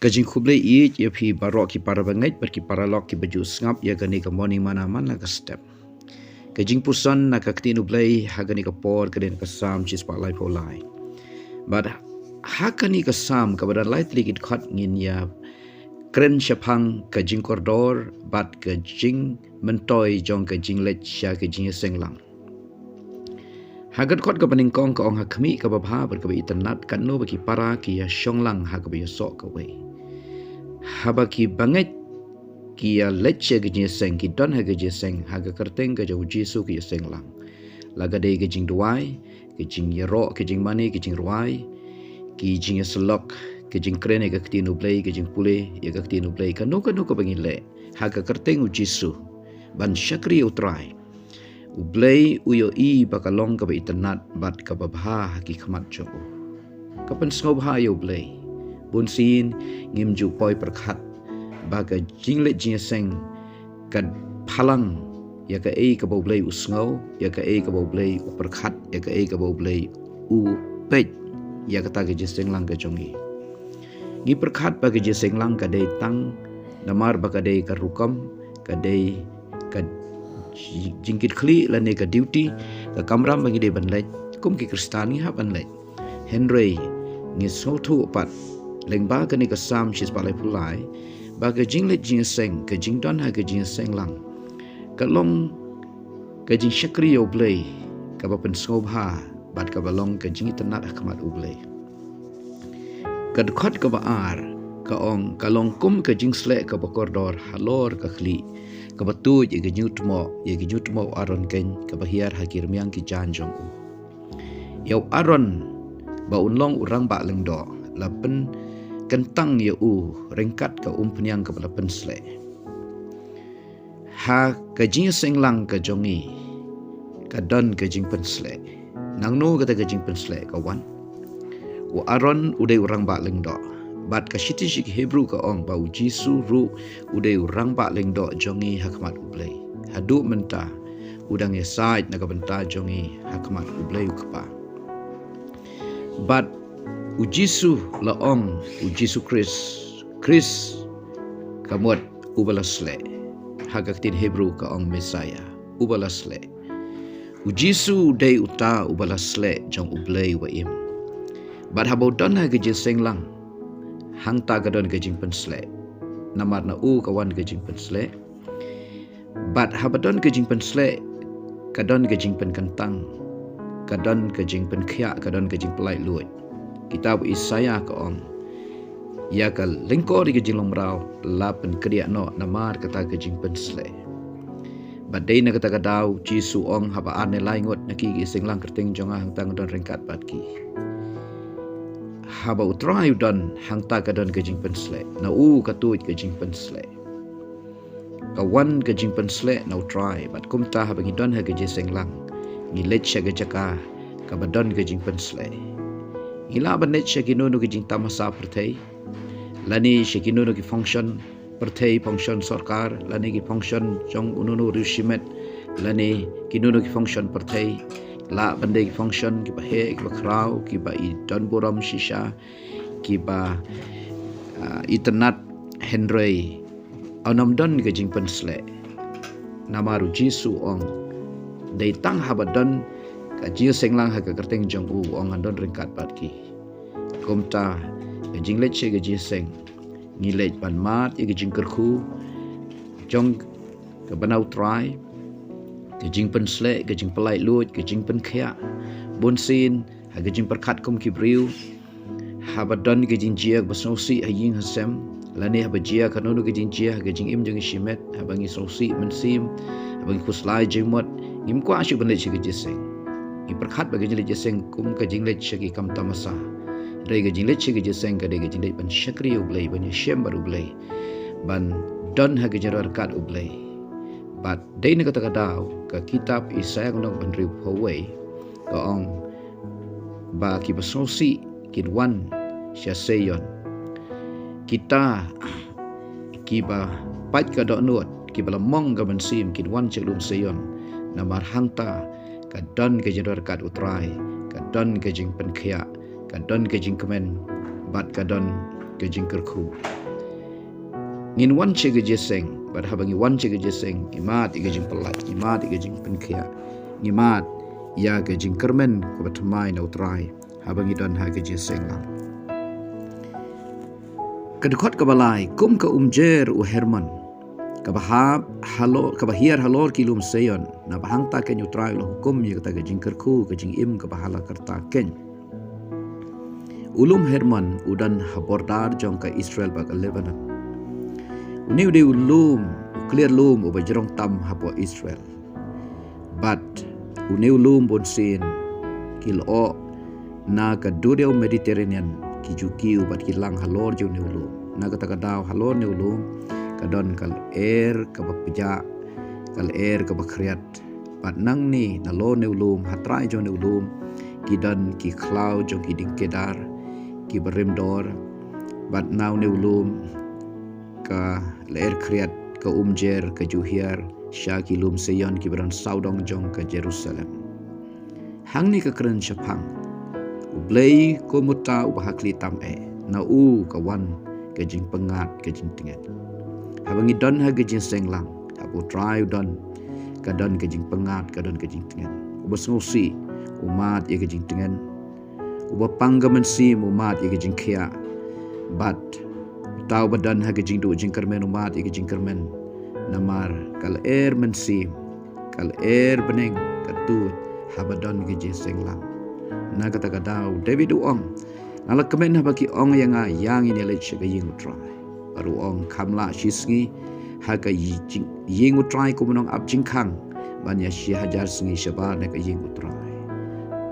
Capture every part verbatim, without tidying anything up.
Ka jingkhublei ïa phi baroh ki para bangeit bad ki paralok kiba ju sngap ïa kane ka Morning Manna man la ka step. Ka jingpuson na ka ktien U Blei ha kane ka por ka dei na ka Salm shispah laiphew lai. Bad ha kane ka Salm kaba don lai tylli ki dkhot ngin ïa kren shaphang ka jingkordor bad ka jingmyntoi jong ka jingleit sha ka jingïaseng lang. Ha ka dkhot kaba nyngkong ka ong, ha khmih kaba bha bad kaba itynnad, katno ba ki para ki ïashong lang ha kaba ïasoh kawei. Haba ki bangeit ki ïaleit sha ka jingïaseng, ki don ha ka jingïaseng, ha ka kyrteng ka jong U Jisu ki ïaseng lang. La ka dei ka jingduwai, ka jingïaroh, ka jingmane, ka jingrwai, ki jingïasyllok, ka jingkren ïa ka ktien U Blei, ka jingpule ïa ka ktien U Blei, kano kano kaba ngi leh ha ka kyrteng U Jisu ban shakri ïa U Trai. U Blei u ïohi ba ka long kaba itynnad bad kaba bha ha ki khmat jong u. Ka pynsngewbha ïa U Blei. Bunsien ngim ju poi pyrkhat ba ka jingleit jingïaseng ka phalang ïa kaei kaba U Blei u sngew, ïa kaei kaba U Blei u pyrkhat, ïa kaei kaba U Blei u peit ïa kata ka jingïaseng lang ka jong ngi. Ngi pyrkhat ba ka jingïaseng lang ka dei tang namar ba ka dei ka rukom, ka dei ka ji-, jingkitkhlieh lane ka duty, ka kamram ba ngi dei ban leit. Kum ki Khristan ngi hap ban leit. Hynrei ngi sngewthuh pat lyngba kane ka Salm shispah laiphew lai ba ka jingleit jingïaseng, ka jingdon ha ka jingïaseng lang, ka long ka jingshakri ïa U Blei kaba pynsngewbha bad kaba long ka jingitynnad ha khmat U Blei. Ka dkhot kaba ar ka ong, ka long kum ka jingsleh kaba kordor halor ka khlieh, kaba tuid ïa ka jingïatmoh, ïa ka jingïatmoh u Aaron keiñ, kaba hiar ha ki rmiang ki jaiñ jong u. Ïa u Aaron ba un long u rangbah lyngdoh, la pynkyntang ïa u ryngkat ka umphniang kaba la pynsleh. Ha ka jingïaseng lang ka jong ngi ka don ka jingpynsleh. Nangno kata ka jingpynsleh ka wan? U Aaron u dei u rangbah lyngdoh. Bad ka shithi sha ki Hebru ka ong ba U Jisu ruh u dei u rangbah lyngdoh jong ngi ha khmat U Blei. Haduh mynta u dang ïasaid na ka bynta jong ngi ha khmat U Blei U Kpa. Bad U Jisu la ong, U Jisu Khrist, Khrist ka mut uba la sleh. Ha ka ktien Hebru ka ong Messiah, uba la sleh. U Jisu u dei uta uba la sleh jong U Blei uba im. Bad haba u don ha ka jingïaseng lang, hangta ka don ka jingpynsleh. Namar na u ka wan ka jingpynsleh. Bad haba don ka jingpynsleh, ka don ka jingpynkyntang, ka don ka jingpynkhiah, ka don ka jingpynlait luid. Kitab Isaiah ka ong, ïa ka lyngkor ïa ka jinglong mraw la pynkdiah noh namar kata ka jingpynsleh. Bad dei na kata ka daw Jisu ong, haba ar ne lai ngut na ki ki ïaseng lang kyrteng jong nga, hangta nga don ryngkat bad ki. Haba U Trai u don, hangta ka don ka jingpynsleh. Na u ka tuid ka jingpynsleh. Ka wan ka jingpynsleh na U Trai, bad kumta haba ngi don ha ka jingïaseng lang, ngi leit sha ka jaka kaba don ka jingpynsleh. Ngi lah ban leit sha kino kino ki jingtamasa pyrthei, lane sha kino kino ki function pyrthei, function sorkar, lane ki function jong uno uno u riewshimet, lane kino kino ki function pyrthei, lah ban dei ki function kiba heh, kiba khraw, kiba i don burom shisha, kiba, ah, itynnad, hynrei un ym don ka jingpynsleh. Namar U Jisu u ong, dei tang haba don ka jingïaseng lang ha ka kyrteng jong u, u ong, ngan don ryngkat bad ki. Kumta ka jingleit sha ka jingïaseng, ngi leit ban mad ïa ka jingkyrkhu jong ka bynta U Trai, ka jingpynsleh, ka jingpynlait luid, ka jingpynkhiah. Bunsien ha ka jingpyrkhat kum ki briew, haba don ka jingjia kaba sngewsih ha ïing ha sem, lane haba jia kano kano ka jingjia ha ka jingim jong ngi shimet, haba ngi sngewsih mynsiem, haba ngi khuslai jingmut, ngim kwah shuh ban leit sha ka jingïaseng. Ngi pyrkhat ba ka jingleit jingïaseng kum ka jingleit sha ki kam tamasa. Hynrei ka jingleit sha ka jingïaseng ka dei ka jingleit ban shakri ïa U Blei, ban ïashem bad U Blei, ban don ha ka jingïaryngkat U Blei. Bad dei na kata ka daw ka kitab Isaiah ka lynnong ba hynriewphew wei ka ong ba kiba sngewsih kin wan sha Seion. Kita kiba pait ka dohnud, kiba lymong ka mynsiem, kin wan sha lum Seion. Namar hangta ka don ka jingïaryngkat U Trai, ka don ka jingpynkhiah, ka don ka jingkmen, bad ka don ka jingkyrkhu. Ngin wan sha ka jingïaseng, bad haba ngi wan sha ka jingïaseng, ngi mad ïa ka jingpyllait, ngi mad ïa ka jingpynkhiah, ngi mad ïa ka jingkyrmen kaba thymmai na U Trai haba ngi don ha ka jingïaseng lang. Ka dkhot kaba lai, kum ka umjer u Hermon, kaba hap halor, kaba hiar halor ki lum Seion, naba hangta keiñ U Trai u la hukum ïa kata ka jingkyrkhu, ka jingim kaba ha la karta keiñ. U lum Hermon u don ha bordar jong ka Israel bad ka Lebanon. Une u dei u lum, u kliar lum uba jrong tam hapoh Israel. Bad une u lum bunsien ki lyoh na ka duriaw Mediterranean ki ju kiew bad ki lang halor jong une u lum. Na kata ka daw halor une u lum ka don ka lyer kaba pjah, ka lyer kaba khriat. Bad nangne nalor une u lum, ha trai jong une u lum, ki don ki khlaw jong ki dieng kedar kiba rim dor. Bad na une u lum ka lyer khriat, ka umjer, ka ju hiar sha ki lum Seion kiba don sawdong jong ka Jerusalem. Hangne ka kren shaphang U Blei kum uta uba ha khlieh tam eh, na u ka wan ka jingpyngngad, ka jingtngen. Haba ngi don ha ka jingïaseng lang, haba U Trai u don, ka don ka jingpyngngad, ka don ka jingtngen. Uba sngewsih u mad ïa ka jingtngen. Uba pang ka mynsiem u mad ïa ka jingkhiah. Bad uta uba don ha ka jingduh jingkyrmen u mad ïa ka jingkyrmen. Namar ka lyer mynsiem, ka lyer bneng ka tuid haba don ka jingïaseng lang. Na kata ka daw David u ong, nga la kmen haba ki ong ïa nga, ïa ngin ïaleit sha ka ïing U Trai. Bad u ong, kham lah shisngi ha ka ïing, ïing U Trai kum u nongap jingkhang ban ïa shi hajar sngi shabar na ka ïing U Trai.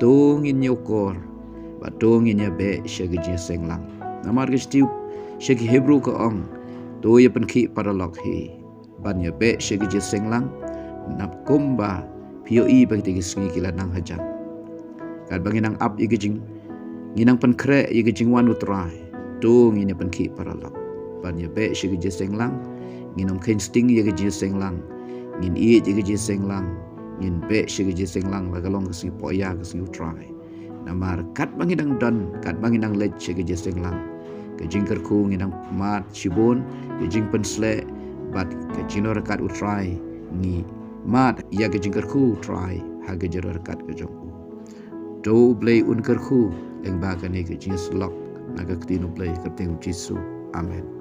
To ngin ïakor bad to ngin ïabeh sha ka jingïaseng lang. Namar ka shithi sha ki Hebru ka ong, to ïa pynkhih paralok hi ban ïabeh sha ka jingïaseng lang, nap kumba phi ïohi ba kita ki sngi ki la nang hajan. Katba ngi nang ap ïa ka jing, ngi nang pynkhreh ïa ka jingwan U Trai, to ngin ïa pynkhih paralok ban ïabeh sha ka jingïaseng lang. Ngin ym kheiñ sting ïa ka jingïaseng lang, ngin ïeit ïa ka jingïaseng lang, ngin beh sha ka jingïaseng lang la ka long ka sngi pohïa, ka sngi U Trai. Namar katba ngi dang don, katba ngi dang leit sha ka jingïaseng lang, ka jingkyrkhu ngi dang mad shibun, ka jingpynsleh bad ka jingïaryngkat U Trai, ngi mad ïa ka jingkyrkhu U Trai ha ka jingïaryngkat ka jong u. To U Blei un kyrkhu lyngba kane ka jingïasyllok, na ka ktien U Blei, ka kyrteng U Jisu. Amen.